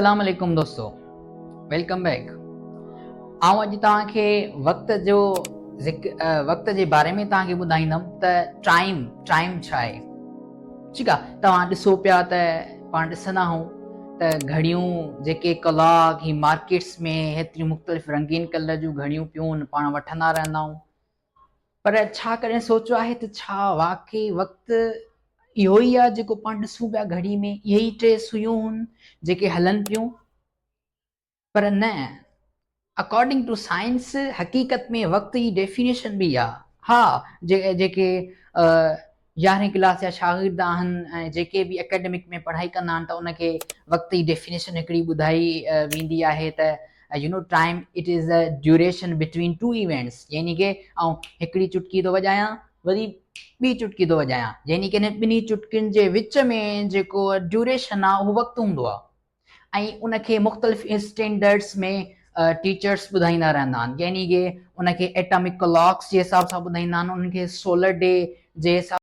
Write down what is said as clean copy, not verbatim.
السلام عليڪم دوستو welcome back آئون اڄ توهان کي وقت جو ذڪر وقت جي باري ۾ توهان کي ٻڌائيندم ته ٽائيم ٽائيم ڇا آهي ٺيڪ آهي توهان ڏسو پيا ته پاڻ ڏسندا آهيون ته گهڙيون جيڪي ڪلاڪ هي مارڪيٽس ۾ هيتريون مختلف رنگين ڪلر جون گهڙيون پيون پاڻ وٺندا رهندا آهيون پر ڇا ڪڏهن سوچيو آهي ته ڇا واقعي وقت اهو ئي آهي جيڪو پاڻ ڏسون پيا گهڙي ۾ اهي ئي ٽي سوئيون هن جيڪي هلن پيون؟ پر نه اڪارڊنگ ٽو سائنس حقيقت ۾ وقت جي ڊيفينيشن به آهي ها جيڪي يارهين ڪلاس جا شاگرد آهن ۽ جيڪي به اڪيڊمڪ ۾ پڙهائي ڪندا آهن ته ان کي وقت جي ڊيفينيشن هڪڙي ٻڌائي ويندي آهي ته you know time it is a duration between two events يعني ڪي آئون هڪڙي چٽڪي ٿو وڄايان وري ٻي چٽڪي ٿو وڄايان يعني ڪي انهن ٻنهي چٽڪين جي وچ ۾ جيڪو ڊيوريشن آهي اهو وقت هوندو آهي ۽ ان کي مختلف اسٽينڊرڊس ۾ ٽيچرس ٻڌائيندا رهندا آهن يعني ڪي ان کي ايٽامڪ ڪلاڪس جي حساب سان ٻڌائيندا آهن انهن کي سولر ڊي جي حساب.